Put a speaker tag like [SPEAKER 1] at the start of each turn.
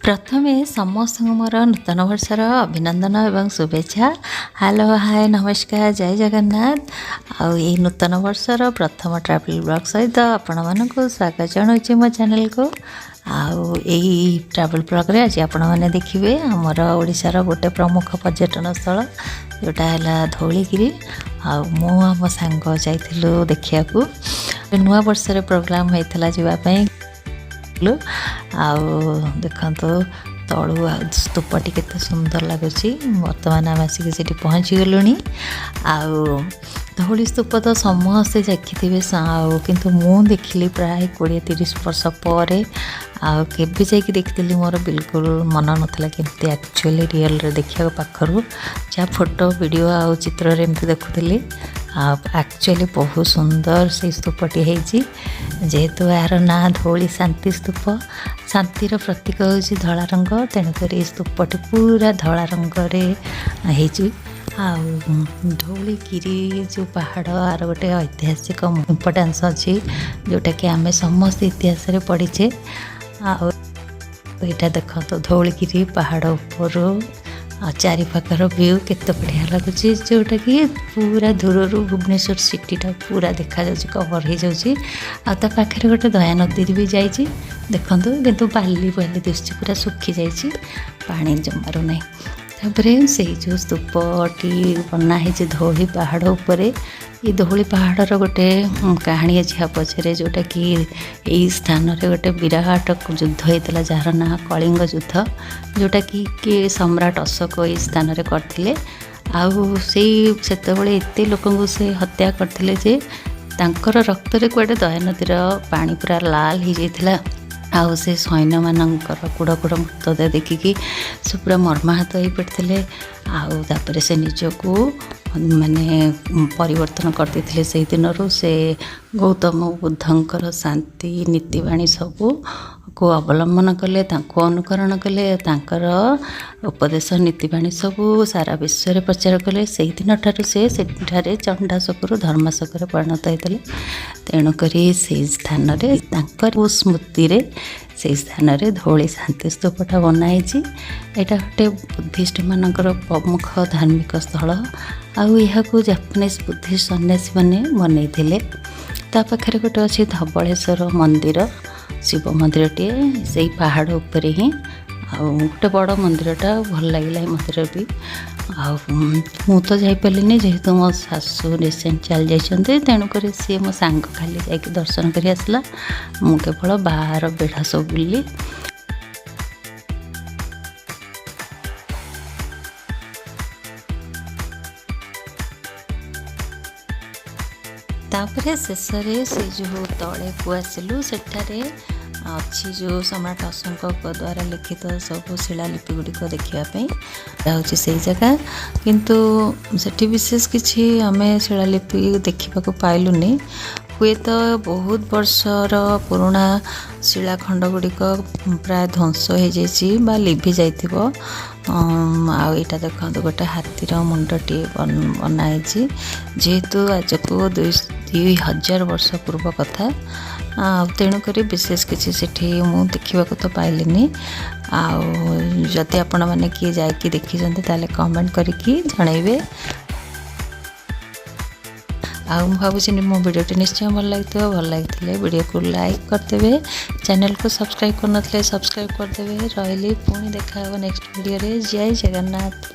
[SPEAKER 1] ପ୍ରଥମେ ସମସ୍ତଙ୍କୁ ମୋର ନୂତନ ବର୍ଷର ଅଭିନନ୍ଦନ ଏବଂ ଶୁଭେଚ୍ଛା। ହ୍ୟାଲୋ, ହାଏ, ନମସ୍କାର, ଜୟ ଜଗନ୍ନାଥ। ଆଉ ଏଇ ନୂତନ ବର୍ଷର ପ୍ରଥମ ଟ୍ରାଭେଲ୍ ବ୍ଲଗ୍ ସହିତ ଆପଣମାନଙ୍କୁ ସ୍ୱାଗତ ଜଣାଉଛି ମୋ ଚ୍ୟାନେଲକୁ। ଆଉ ଏଇ ଟ୍ରାଭେଲ୍ ବ୍ଲଗ୍ରେ ଆଜି ଆପଣମାନେ ଦେଖିବେ ଆମର ଓଡ଼ିଶାର ଗୋଟେ ପ୍ରମୁଖ ପର୍ଯ୍ୟଟନ ସ୍ଥଳ, ଯେଉଁଟା ହେଲା ଧଉଳିଗିରି। ଆଉ ମୁଁ ଆମ ସାଙ୍ଗ ଯାଇଥିଲୁ ଦେଖିବାକୁ। ନୂଆ ବର୍ଷରେ ପ୍ରୋଗ୍ରାମ୍ ହେଇଥିଲା ଯିବା ପାଇଁ। ଆଉ ଦେଖନ୍ତୁ, ତଳୁ ଆଉ ସ୍ତୂପଟି କେତେ ସୁନ୍ଦର ଲାଗୁଛି। ବର୍ତ୍ତମାନ ଆମେ ଆସିକି ସେଠି ପହଞ୍ଚିଗଲୁଣି। ଆଉ ଧଉଳି ସ୍ତୂପ ତ ସମସ୍ତେ ଦେଖିଥିବେ, ଆଉ କିନ୍ତୁ ମୁଁ ଦେଖିଲି ପ୍ରାୟ 20-30 ବର୍ଷ ପରେ। ଆଉ କେବେ ଯାଇକି ଦେଖିଥିଲି, ମୋର ବିଲକୁଲ ମନ ନଥିଲା କେମିତି ଆକ୍ଚୁଆଲି ରିଅଲରେ ଦେଖିବାକୁ। ପାଖରୁ ଯାହା ଫଟୋ, ଭିଡ଼ିଓ ଆଉ ଚିତ୍ରରେ ଏମିତି ଦେଖୁଥିଲି। ଆଉ ଆକ୍ଚୁଆଲି ବହୁତ ସୁନ୍ଦର ସେଇ ସ୍ତୂପଟି ହେଇଛି। ଯେହେତୁ ଏହାର ନାଁ ଧଉଳି ଶାନ୍ତି ସ୍ତୂପ, ଶାନ୍ତିର ପ୍ରତୀକ ହେଉଛି ଧଳା ରଙ୍ଗ, ତେଣୁକରି ଏ ସ୍ତୂପଟି ପୁରା ଧଳା ରଙ୍ଗରେ ହେଇଛି। ଆଉ ଧଉଳିଗିରି ଯେଉଁ ପାହାଡ଼, ଆର ଗୋଟେ ଐତିହାସିକ ଇମ୍ପୋର୍ଟାନ୍ସ ଅଛି, ଯେଉଁଟାକି ଆମେ ସମସ୍ତେ ଇତିହାସରେ ପଢ଼ିଛେ। ଆଉ ଏଇଟା ଦେଖନ୍ତୁ, ଧଉଳିଗିରି ପାହାଡ଼ ଉପରୁ ଆଉ ଚାରିପାଖର ଭ୍ୟୁ କେତେ ବଢ଼ିଆ ଲାଗୁଛି, ଯେଉଁଟାକି ପୁରା ଦୂରରୁ ଭୁବନେଶ୍ୱର ସିଟିଟା ପୁରା ଦେଖାଯାଉଛି, କଭର୍ ହେଇଯାଉଛି। ଆଉ ତା ପାଖରେ ଗୋଟେ ଦୟା ନଦୀ ବି ଯାଇଛି। ଦେଖନ୍ତୁ, କିନ୍ତୁ ବାଲି ବାଲି ଦିଶୁଛି, ପୁରା ଶୁଖି ଯାଇଛି, ପାଣି ଜମାରୁ ନାହିଁ। ତାପରେ ସେଇ ଯେଉଁ ସ୍ତୂପଟି ବନା ହେଇଛି ଧଉଳି ପାହାଡ଼ ଉପରେ, ଏଇ ଧଉଳି ପାହାଡ଼ର ଗୋଟେ କାହାଣୀ ଅଛି ଆ ପଛରେ, ଯେଉଁଟାକି ଏଇ ସ୍ଥାନରେ ଗୋଟେ ବିରାଟ ଯୁଦ୍ଧ ହେଇଥିଲା, ଯାହାର ନାଁ କଳିଙ୍ଗ ଯୁଦ୍ଧ, ଯେଉଁଟାକି କିଏ ସମ୍ରାଟ ଅଶୋକ ଏଇ ସ୍ଥାନରେ କରିଥିଲେ। ଆଉ ସେଇ ସେତେବେଳେ ଏତେ ଲୋକଙ୍କୁ ସେ ହତ୍ୟା କରିଥିଲେ ଯେ ତାଙ୍କର ରକ୍ତରେ କୁଆଡ଼େ ଦୟାନଦୀର ପାଣି ପୁରା ଲାଲ ହେଇଯାଇଥିଲା। ଆଉ ସେ ସୈନ୍ୟମାନଙ୍କର କୁଢ଼ କୁଢ଼ ମୃତଦେହ ଦେଖିକି ସେ ପୁରା ମର୍ମାହତ ହେଇପଡ଼ିଥିଲେ। ଆଉ ତାପରେ ସେ ନିଜକୁ ମାନେ ପରିବର୍ତ୍ତନ କରିଦେଇଥିଲେ। ସେଇ ଦିନରୁ ସେ ଗୌତମ ବୁଦ୍ଧଙ୍କର ଶାନ୍ତି ନୀତିବାଣୀ ସବୁକୁ ଅବଲମ୍ବନ କଲେ, ତାଙ୍କୁ ଅନୁକରଣ କଲେ, ତାଙ୍କର ଉପଦେଶ ନୀତିବାଣୀ ସବୁ ସାରା ବିଶ୍ୱରେ ପ୍ରଚାର କଲେ। ସେଇ ଦିନଠାରୁ ସେ ସେଠାରେ ଚଣ୍ଡାଶୋକରୁ ଧର୍ମାଶୋକରେ ପରିଣତ ହେଇଥିଲେ। ତେଣୁକରି ସେଇ ସ୍ଥାନରେ ତାଙ୍କର ସ୍ମୃତିରେ ସେଇ ସ୍ଥାନରେ ଧଉଳି ଶାନ୍ତି ସ୍ତୂପଟା ବନା ହେଇଛି। ଏଇଟା ଗୋଟେ ବୁଦ୍ଧିଷ୍ଟମାନଙ୍କର ପ୍ରମୁଖ ଧାର୍ମିକ ସ୍ଥଳ। ଆଉ ଏହାକୁ ଜାପାନିଜ୍ ବୁଦ୍ଧିଷ୍ଟ ସନ୍ନ୍ୟାସୀମାନେ ବନେଇଥିଲେ। ତା ପାଖରେ ଗୋଟେ ଅଛି ଧବଳେଶ୍ୱର ମନ୍ଦିର, ଶିବ ମନ୍ଦିରଟିଏ ସେଇ ପାହାଡ଼ ଉପରେ ହିଁ, ଆଉ ଗୋଟେ ବଡ଼ ମନ୍ଦିରଟା। ଭଲ ଲାଗିଲା ଏଇ ମନ୍ଦିର ବି। ଆଉ ମୁଁ ତ ଯାଇପାରିଲିନି, ଯେହେତୁ ମୋ ଶାଶୁ ରିସେଣ୍ଟ ଚାଲି ଯାଇଛନ୍ତି। ତେଣୁକରି ସିଏ ମୋ ସାଙ୍ଗ ଖାଲି ଯାଇକି ଦର୍ଶନ କରି ଆସିଲା। ମୁଁ କେବଳ ବାହାର ବେଢ଼ା ସବୁ ବୁଲିଲି। ତାପରେ ଶେଷରେ ସେ ଯେଉଁ ତଳେକୁ ଆସିଲୁ, ସେଠାରେ ଅଛି ଯେଉଁ ସମ୍ରାଟ ଅଶୋକଙ୍କ ଦ୍ୱାରା ଲିଖିତ ସବୁ ଶିଳାଲିପି ଗୁଡ଼ିକ ଦେଖିବା ପାଇଁ। ଏଇଟା ହେଉଛି ସେଇ ଜାଗା, କିନ୍ତୁ ସେଠି ବିଶେଷ କିଛି ଆମେ ଶିଳାଲିପି ଦେଖିବାକୁ ପାଇଲୁନି। ହୁଏତ ବହୁତ ବର୍ଷର ପୁରୁଣା ଶିଳାଖଣ୍ଡ ଗୁଡ଼ିକ ପ୍ରାୟ ଧ୍ୱଂସ ହେଇଯାଇଛି ବା ଲିଭି ଯାଇଥିବ। ଆଉ ଏଇଟା ଦେଖନ୍ତୁ, ଗୋଟେ ହାତୀର ମୁଣ୍ଡଟିଏ ବନା ହେଇଛି। ଯେହେତୁ ଆଜକୁ 2000 ବର୍ଷ ପୂର୍ବ କଥା, ଆଉ ତେଣୁକରି ବିଶେଷ କିଛି ସେଠି ମୁଁ ଦେଖିବାକୁ ତ ପାଇଲିନି। ଆଉ ଯଦି ଆପଣମାନେ କିଏ ଯାଇକି ଦେଖିଛନ୍ତି, ତାହେଲେ କମେଣ୍ଟ କରିକି ଜଣାଇବେ। ଆଉ ମୁଁ ଭାବୁଛି ମୋ ଭିଡ଼ିଓଟି ନିଶ୍ଚୟ ଭଲ ଲାଗିଥିବ। ଭଲ ଲାଗିଥିଲେ ଭିଡ଼ିଓକୁ ଲାଇକ୍ କରିଦେବେ, ଚ୍ୟାନେଲକୁ ସବସ୍କ୍ରାଇବ୍ କରିନଥିଲେ ସବସ୍କ୍ରାଇବ୍ କରିଦେବେ। ରହିଲି, ପୁଣି ଦେଖା ହେବ ନେକ୍ସଟ ଭିଡ଼ିଓରେ। ଜୟ ଜଗନ୍ନାଥ।